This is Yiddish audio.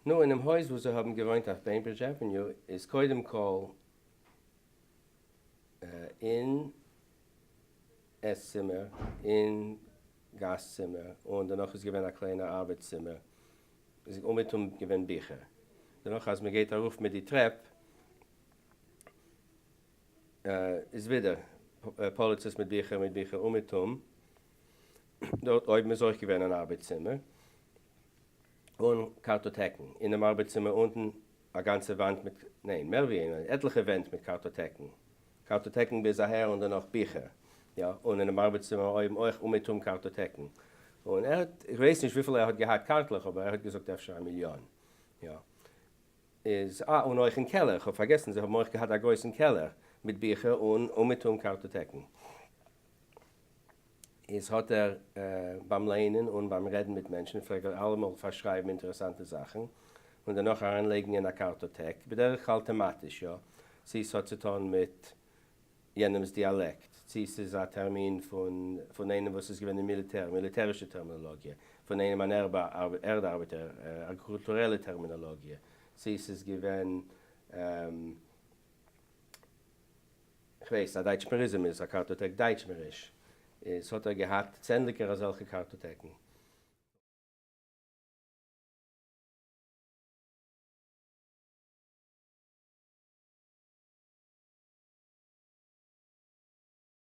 נו, אינעם הויז וואו זיי האבן געוואוינט אויף Bainbridge Avenue איז קודם כל אין עס צימער, אין גאסט צימער, און דערנאך איז געווען א קליינע ארבעט צימער, איז אומעטום געווען ביכער. דערנאך אז מען גייט ארויף מיט די טרעפ איז ווידער פאליצעס מיט ביכער מיט ביכער אומעטום. דארט אויבן איז אויך געווען אן ארבעט צימער און קארטאטעקן. אינעם ארבעט צימער אונטן א גאנצע וואנט מיט, ניין, מער ווי איין, עטליכע ווענט מיט קארטאטעקן. קארטאטעקן ביז אהער און דערנאך ביכער. יא, און אינעם ארבעט צימער אויבן אויך אומעטום קארטאטעקן. און ער האט, איך ווייס נישט וויפיל ער האט געהאט קארטלעך, אבער ער האט געזאגט אפשר א מיליאן. יא. איז, אה, און אויך אין קעלער, איך האב פארגעסן, זיי האבן אויך געהאט א גרויסן קעלער מיט ביכער און אומעטום קארטאטעקן. איז האט ער ביים ליינען און ביים רעדן מיט מענטשן פלעגט ער אלעמאל פארשרייבן אינטערעסאנטע זאכן און דערנאך אריינלייגן אין א קארטאטעק, בדרך כלל טעמאטיש, יא, צי ס'האט צוטון מיט יענעמ'ס דיאלעקט, צי ס'איז א טערמין פון פון איינעם וואס איז געווען אין מיליטער, מיליטערישע טערמינאלאגיע, פון איינעם אן ערד ארבעטער, אגריקולטורעלע טערמינאלאגיע, צי ס'איז געווען. כ'ווייס, א דייטשמעריזם איז א קארטאטעק דייטשמעריש, איז האט ער געהאט צענדליגער אזעלכע קארטאטעקן.